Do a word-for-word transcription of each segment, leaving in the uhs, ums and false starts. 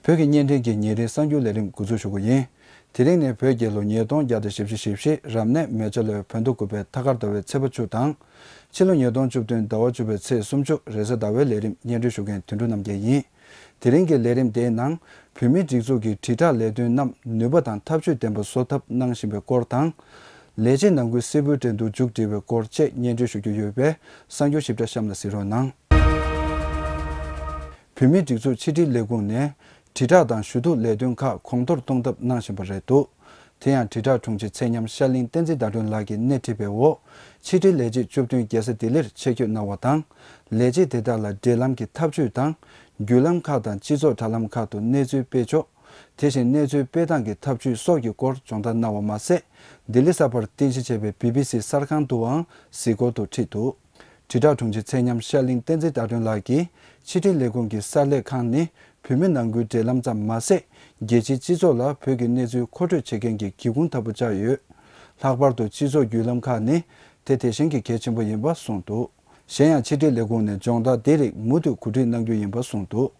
བོད་ཀྱི་བརྙན་འཕྲིན་གྱི་ཉིན་རེའི་གསར་འགྱུར་ལས་རིམ་འགོ་འཛུགས་ཞུ་གི་ཡིན། དེ་རིང་ནི་བོད་རྒྱལ་ལོ་ཉིས་སྟོང་བརྒྱ་དང་བཞི་བཅུ་ཞེ་བཞི་རབ་གནས་མེ་བྱ་ལོའི་བོད་ཟླ་དགུ་པའི་ཐ་སྐར་ཟླ་བའི་ཚེས་པ་བཅུ་དང་། ཕྱི་ལོ་ཉིས་སྟོང་བཅུ་བདུན་ཟླ་བ་བཅུ་པའི་ཚེས་སུམ་ཅུ་རེས་གཟའ་ཟླ་བའི་ལས་རིམ་སྙན་སྒྲོན་ཞུ་མཁན་དོན་གྲུབ་རྣམ་རྒྱལ་ཡིན། དེ་རིང་གི་ལས་རིམ་དེའི་ནང་བོད་མིའི་སྒྲིག་འཛུགས་ཀྱི་དྲིལ་བསྒྲགས་ལས་དོན་རྣམས་ནུས་པ་དང་ཐབས་ཇུས་ལྡན་པ་བཟོ་ཐབས་གནང་བཞིན་པའི་སྐོར་དང་། ལས་བྱེད་ནང་ཁུལ་སིལ་བུའི་འགྲན་བསྡུར་མཇུག་སྒྲིལ་བའི་སྐོར་བཅས་སྙན་སྒྲོན་ཞུ་རྒྱུ་ཡོད་པས་གསར་འགྱུར་ཞིབ་ཕྲ་གཤམ་ལ་གཟིགས་རོགས་གནང་། བོད་མིའི་སྒྲིག་འཛུགས་ཕྱི་དྲིལ་ལས་ཁུངས་ནས་དྲིལ་བསྒྲགས་དང་ཞུ་གཏུག་ལས་དོན་ཁག་གོང་མཐོར་གཏོང་ཐབས་གནང་བཞིན་པ་རེད་འདུག་དེ་ཡང་དྲིལ་བསྒྲགས་དྲུང་ཆེ་ཚེ་ཉམས་ཤར་གླིང་བསྟན་འཛིན་ཟླ་སྒྲོན་ལགས་ཀྱིས་སྣེ་ཁྲིད་པའི་འོག་ཕྱི་དྲིལ་ལས་བྱེད་བཅུ་བདུན་རྒྱལ་ས་ལྡི་ལིར་ཆེད་བསྐྱོད་གནང་བ་དང་། ལས་བྱེད་དེ་དག་ལ་འབྲེལ་ལམ་གྱི་ཐབས་ཇུས་དང་། བརྒྱུད་ལམ་ཁག་དང་སྤྱི་ཚོགས་དྲ་ལམ་ཁག་ཏུ་གནས་ཚུལ་སྤེལ་ཕྱོགས། དེ་བཞིན་གནས་ཚུལ་སྤེལ་སྟངས་ཀྱི་ཐབས་ཇུས་སོགས་ཀྱི་སྐོར་སྦྱོང་བརྡར་གནང་བ་མ་ཟད། ལྡི་ལི་གསར་པར་རྟེན་གཞི་བྱས་པའི་བི་བི་སི་གསར་ཁང་དུའང་གཟིགས་སྐོར་དུ་ཁྲིད་འདུག་དྲིལ་བསྒྲགས་དྲུང་ཆེ་ཚེ་ཉམས་ཤར་གླིང་བསྟན་འཛིན་ཟླ་སྒྲོན་ལགས་ཀྱིས་ཕྱི་དྲིལ་ལས་ཁུངས་ཀྱི་གསར་ལས་ཁང་ནི་བོད་མི་ནང་ཁུལ་འབྲེལ་ལམ་ཙམ་མ་ཟད། རྒྱལ་སྤྱིའི་སྤྱི་ཚོགས་ལ་བོད་ཀྱི་གནས་ཚུལ་མཁོ་སྤྲོད་བྱེད་མཁན་གྱི་སྒེའུ་ཁུང་ལྟ་བུ་ཆགས་ཡོད། ལྷག་པར་དུ་སྤྱི་ཚོགས་བརྒྱུད་ལམ་ཁག་ནི་དེ་དེ་བཞིན་གྱི་གལ་ཆེན་པོ་ཡིན་པ་གསུངས་འདུག་གཞན་ཡང་ཕྱི་དྲིལ་ལས་ཁུངས་ནས་སྦྱོང་བརྡར་འདི་རིགས་མུ་མཐུད་གོ་སྒྲིག་གནང་རྒྱུ་ཡིན་པ་གསུངས་འདུག་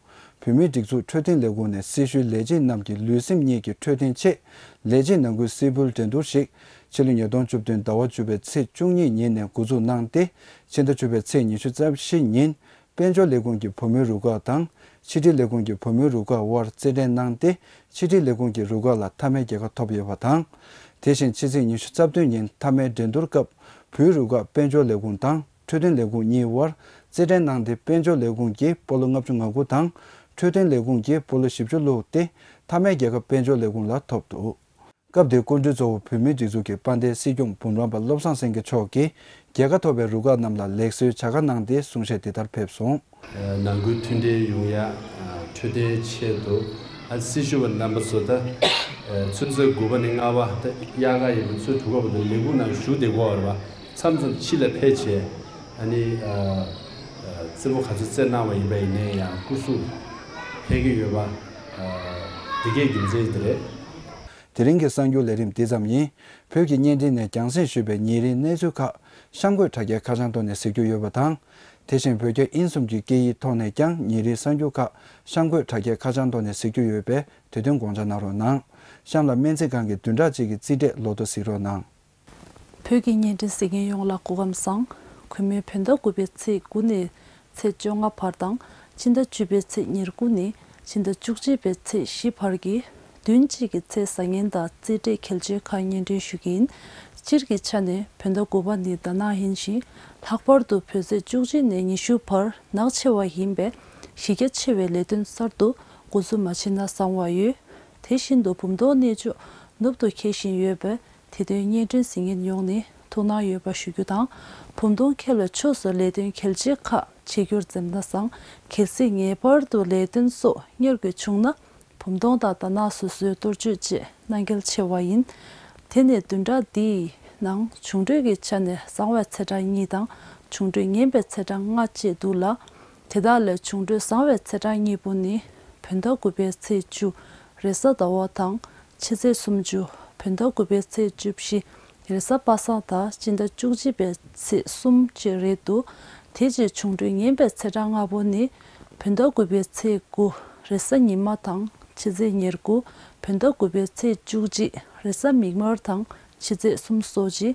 བོད་མིའི་སྒྲིག་འཛུགས་འཕྲོད་བསྟེན་ལས་ཁུངས་ནས་སྲི་ཞུའི་ལས་བྱེད་རྣམས་ཀྱི་ལུས་སེམས་གཉིས་ཀྱི་འཕྲོད་བསྟེན་ཆེད་ལས་བྱེད་ནང་ཁུལ་སིལ་བུའི་འགྲན་བསྡུར་ཞིག་ཕྱི་ལོ་ཉིས་སྟོང་བཅུ་བདུན་ཟླ་བ་བཅུ་པའི་ཚེས་བཅུ་གཉིས་ཉིན་ནས་འགོ་འཛུགས་གནང་སྟེ། ཕྱི་ཟླ་བཅུ་པའི་ཚེས་ཉི་ཤུ་རྩ་བཞི་ཉིན། དཔལ་འབྱོར་ལས་ཁུངས་ཀྱི་བུ་མོའི་རུ་ཁག་དང་། ཕྱི་དྲིལ་ལས་ཁུངས་ཀྱི་བུ་མོའི་རུ་ཁག་དབར་རྩེད་འགྲན་གནང་སྟེ། ཕྱི་དྲིལ་ལས་ཁུངས་ཀྱི་རུ་ཁག་ལ་མཐའ་མའི་རྒྱལ་ཁ་ཐོབ་ཡོད་པ་དང་། དེ་བཞིན་ཕྱི་ཚེས་ཉི་ཤུ་རྩ་བདུན་ཉིན་མཐའ་མའི་འགྲན་བསྡུར་སྐབས་བུའི་རུ་ཁག་དཔལ་འབྱོར་ལས་ཁུངས་དང་འཕྲོད་བསྟེན་ལས་ཁུངས་གཉིས་དབར་རྩེད་འགྲན་གནང་སྟེ། དཔལ་འབྱོར་ལས་ཁུངས་ཀྱིས་སྤོ་ལོ་ལྔ་བཅུ་ང་དགུ་དང་འཕྲོད་བསྟེན་ལས་ཁུངས་ཀྱིས་སྤོ་ལོ་བཞི་བཅུ་བླུགས་ཏེ། མཐའ་མའི་རྒྱལ་ཁ་དཔལ་འབྱོར་ལས་ཁུངས་ལ་ཐོབ་འདུག་སྐབས་དེའི་སྐུ་མགྲོན་གཙོ་བོ་བོད་མིའི་སྒྲིག་འཛུགས་ཀྱི་དཔལ་ལྡན་སྲིད་སྐྱོང་འབུམ་རམས་པ་བློ་བཟང་སེང་གེ་མཆོག་གིས་རྒྱལ་ཁ་ཐོབ་པའི་རུ་ཁག་རྣམས་ལ་ལེགས་གསོའི་བྱ་དགའ་གནང་སྟེ་གསུང་བཤད་དེ་ལྟར་ཕེབས་སོང་། ནང་ཁུལ་མཐུན་སྒྲིལ་ཡོང་ཡ། འཕྲོད་བསྟེན་ཆེད་དུ། ཨ། སྲི་ཞུ་བ་རྣམ་པ་ཚོ་ད་ཚུན་ཚོད་དགུ་པ་ནས་ལྔ་པ་ད་དབྱར་ཁ་ཡིན་པ་ཚོ་དྲུག་པ་བར་དུ་ལས་ཁུངས་ནང་བཞུགས་བསྡད་དགོས་པ་རེད་པ། མཚམས་མཚམས་ཕྱི་ལ་ཕེབས་བྱས། ཨ་ནི་རྩེད་མོ་ག་ཚོད་རྩེད་གནང་བ་ཡིན་པ་ཡིན་ནའི་ཡང་སྐུ་གཟུགས་འཕེལ་གྱི་ཡོད་པ། འདི་གའི་རྒྱུ་མཚན་དེ་རེད། དེ་རིང་གི་གསར་འགྱུར་ལས་རིམ་འདི་ཙམ་ཡིན། བོད་ཀྱི་བརྙན་འཕྲིན་ནས་རྒྱང་སྲིང་ཞུས་པའི་ཉིན་རེའི་གནས་ཚུལ་ཁག་གཤམ་འཁོད་དྲ་རྒྱའི་ཁ་བྱང་ཐོག་ནས་གཟིགས་རྒྱུ་ཡོད་པ་དང་། དེ་བཞིན་བོད་རྒྱ་དབྱིན་གསུམ་གྱི་སྐད་ཡིག་ཐོག་ནས་ཀྱང་ཉིན་རེའི་གསར་འགྱུར་ཁག་གཤམ་འཁོད་དྲ་རྒྱའི་ཁ་བྱང་ཐོག་ནས་གཟིགས་རྒྱུ་ཡོད་པས་དེ་དོན་དགོངས་འཇགས་གནང་རོགས་གནང་། གཤམ་ལ་སྨན་རྩིས་ཁང་གི་བདུན་ཕྲག་གཅིག་གི་རྩིས་འབྲས་ལོ་ཐོ་གཟིགས་རོགས་གནང་། བོད་ཀྱི་བརྙན་འཕྲིན་གཟིགས་མཁན་ཡོངས་ལ་སྐུ་ཁམས་བཟང་། གུས་མོས་བོད་ཟླ་དགུ་པའི་ཚེས་དགུ་ནས་ཚེས་བཅོ་ལྔ་བར་དང་། ཕྱི་ཟླ་བཅུ་པའི་ཚེས་ཉེར་དགུ་ནས་ཕྱི་ཟླ་བཅུ་གཅིག་པའི་ཚེས་བཞི་བར་གྱི་བདུན་གཅིག་གི་ཚེས་བཟང་ངན་དང་རྩིས་འབྲས་གལ་ཆེན་ཁག་སྙན་སྒྲོན་ཞུ་གི་ཡིན། སྤྱིར་གྱི་ཆ་ནས་བོད་ཟླ་དགུ་པ་ནི་ཟླ་ནག་ཡིན་ཞིང་། ལྷག་པར་དུ་བོད་ཚེས་བཅུ་གཅིག་ནས་ཉི་ཤུ་བར་ནག་ཆེ་བ་ཡིན་པས། གཞི་རྒྱ་ཆེ་བའི་ལས་དོན་གསར་དུ་འགོ་འཛུགས་མ་བྱས་ན་བཟང་བ་ཡོད། དེ་བཞིན་དུ་བུམ་སྟོང་གནས་མཆོག་ནུབ་ཏུ་འཁེལ་བཞིན་ཡོད་པས། དེ་དོན་བརྙན་འཕྲིན་གཟིགས་མཁན་ཡོངས་ནས་ཐུགས་སྣང་ཡོད་པ་ཞུ་རྒྱུ་དང་། བུམ་སྟོང་འཁེལ་བའི་ཕྱོགས་སུ་ལས་དོན་གལ་ཆེ་ཁག་བྱེད་རྒྱུར་འཛེམ་ན་བཟང་། གལ་སྲིད་ངེས་པར་དུ་ལས་དོན་སོགས་གཉེར་དགོས་བྱུང་ན། བུམ་སྟོང་དང་ཟླ་ནག་སོ་སོའི་གཏོར་མཆོད་བཅས་གནང་གལ་ཆེ་བ་ཡིན། དེ་ནས་བདུན་ཕྲག་འདིའི་ནང་འབྱུང་འཕྲོད་ཀྱི་ཆ་ནས་བཟང་བའི་ཚེས་གྲངས་གཉིས་དང་། འབྱུང་འཕྲོད་ངན་པའི་ཚེས་གྲངས་ལྔ་བཅས་འདུག་ལ། དེ་དག་ལས་འབྱུང་འཕྲོད་བཟང་བའི་ཚེས་གྲངས་གཉིས་པོ་ནི། བོད་ཟླ་དགུ་པའི་ཚེས་བཅུ་རེས་གཟའ་ཟླ་བ་དང་། ཕྱི་ཚེས་སུམ་ཅུ་བོད་ཟླ་དགུ་པའི་ཚེས་བཅུ་བཞི་རེས་གཟའ་པ་སངས་དང་། སྤྱི་ཟླ་བཅུ་གཅིག་པའི་ཚེས་གསུམ་བཅས་རེད་འདུག་དེ་རྗེས་འབྱུང་འཕྲོད་ངན་པའི་ཚེས་གྲངས་ལྔ་པོ་ནི། བོད་ཟླ་དགུ་པའི་ཚེས་དགུ་རེས་གཟའ་ཉི་མ་དང་། ཕྱི་ཚེས་ཉེར་དགུ་བོད་ཟླ་དགུ་པའི་ཚེས་བཅུ་གཅིག་རེས་གཟའ་མིག་དམར་དང་། ཕྱི་ཚེས་གསུམ་སོགས་ཀྱི།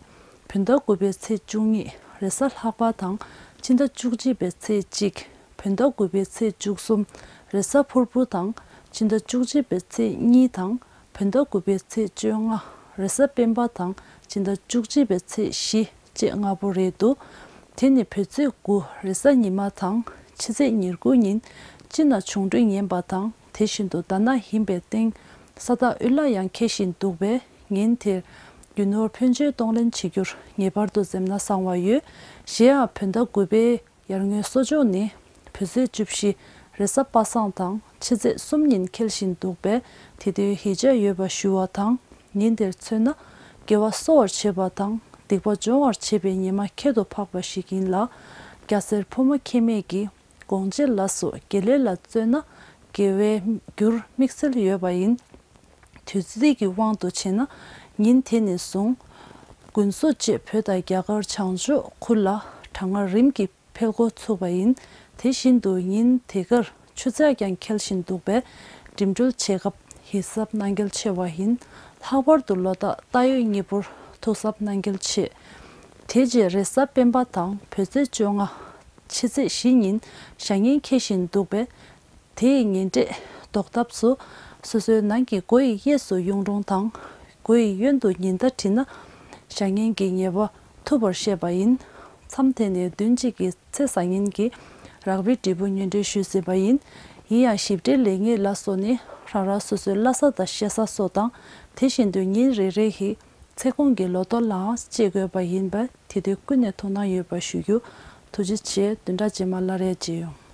བོད་ཟླ་དགུ་པའི་ཚེས་བཅུ་གཉིས་རེས་གཟའ་ལྷག་པ་དང་། ཕྱི་ཟླ་བཅུ་གཅིག་པའི་ཚེས་གཅིག་བོད་ཟླ་དགུ་པའི་ཚེས་བཅུ་གསུམ་རེས་གཟའ་ཕུར་བུ་དང་། ཕྱི་ཟླ་བཅུ་གཅིག་པའི་ཚེས་གཉིས་དང་། བོད་ཟླ་དགུ་པའི་ཚེས་བཅོ་ལྔ་རེས་གཟའ་སྤེན་པ་དང་། ཕྱི་ཟླ་བཅུ་གཅིག་པའི་ཚེས་བཞི་བཅས་ལྔ་པོ་རེད་འདུག་དེ་ནི་བོད་ཚེས་དགུ་རེས་གཟའ་ཉི་མ་དང་། ཕྱི་ཚེས་ཉེར་དགུ་ཉིན་སྤྱི་ནང་འབྱུང་འཕྲོད་ངན་པ་དང་། དེ་བཞིན་དུ་ཟླ་ནག་ཡིན་པའི་སྟེང་ས་བདག་དབུལ་ལ་ཡང་འཁེལ་བཞིན་འདུག་པས། ཉིན་དེར་རྒྱུ་ནོར་ཕོན་ཆེན་གཏོང་ལེན་བྱེད་རྒྱུར་ངེས་པར་དུ་འཛེམ་ན་བཟང་བ་ཡོད། གཞན་ཡང་བོད་ཟླ་དགུ་པའི་ཡར་ངོའི་གསོ་ཆོག་ནི་བོད་ཚེས་བཅུ་བཞི་རེས་གཟའ་པ་སངས་དང་ཕྱི་ཚེས་གསུམ་ཉིན་འཁེལ་བཞིན་འདུག་པས། དེ་དོན་ཡིད་ཆེས་ཡོད་པ་ཞུ་བ་དང་། ཉིན་དེར་མཚོན་ན་དགེ་བ་གསོ་བར་བྱེད་པ་དང་སྡིག་པ་སྦྱོང་བར་བྱེད་པའི་ཉི་མ་ཁྱད་དུ་འཕགས་པ་ཞིག་ཡིན་ལ། སྐྱ་སེར་ཕོ་མོ་ཁྱད་མེད་ཀྱིས་སྒོང་ལྕེ་ལ་སོགས་དགེ་ལས་ལ་བརྩོན་ན་དགེ་བའི་རྒྱུར་དམིགས་བསལ་ཡོད་པ་ཡིན། དུས་ཚིགས་ཀྱི་དབང་དུ་བྱས་ན་ཉིན་དེ་ནས་བཟུང་དགུན་གསོ་བཅས་བོད་དང་རྒྱ་གར་བྱང་ཕྱོགས་ཁུལ་ལ་གྲང་ངར་རིམ་གྱིས་འཕེལ་འགོ་ཚུགས་པ་ཡིན། དེ་བཞིན་དུ་ཉིན་དེ་གར་ཆུ་ཚད་ཀྱང་འཁེལ་བཞིན་འདུག་པས། འགྲིམ་འགྲུལ་བྱེད་སྐབས་ཡིད་གཟབ་གནང་གལ་ཆེ་བ་ཡིན། ལྷག་པར་དུ་ལོ་རྟགས་རྟ་ཡོས་གཉིས་པོར་ཐུགས་གཟབ་གནང་གལ་ཆེ། དེ་རྗེས་རེས་གཟའ་སྤེན་པ་དང་བོད་ཚེས་བཅོ་ལྔ་ཕྱི་ཚེས་བཞི་ཉིན་བཞག་ཉེན་འཁེལ་བཞིན་འདུག་པས། དེ་ཡི་ཉིན་རེས་ཟློག་ཐབས་སུ་སོ་སོའི་ནང་གི་སྒོ་ཡི་གཡས་སུ་གཡུང་དྲུང་དང་། སྒོ་ཡི་གཡོན་དུ་ཉི་ཟླ་བྲིས་ན་བཞག་ཉེན་གྱི་ཉེས་པ་ཐུབ་པར་བཤད་པ་ཡིན། མཚམས་དེ་ནས་བདུན་གཅིག་གི་ཚེས་བཟང་ངན་གྱི་རགས་པའི་འབྲས་བུ་ངོས་འབྲེལ་ཞུས་ཟིན་པ་ཡིན། ཡིན་ཡང་ཞིབ་ཕྲའི་ལེགས་ཉེས་ལ་སོགས་ནི་རང་རང་སོ་སོའི་བླ་གཟའ་དང་གཤེད་གཟའ་སོགས་དང་། དེ་བཞིན་དུ་ཉིན་རེ་རེ་ཡི་ཚེ་གུང་གི་ལོ་ཐོ་ལའང་དཔྱད་དགོས་པ་ཡིན་པས། དེ་དུས་ཀུན་ནས་ཐུགས་སྣང་ཡོད་པ་ཞུ་རྒྱུ། ཐུགས་རྗེ་ཆེ། བདུན་ཕྲག་རྗེས་མ་སླར་ཡང་མཇལ་ཡོང་།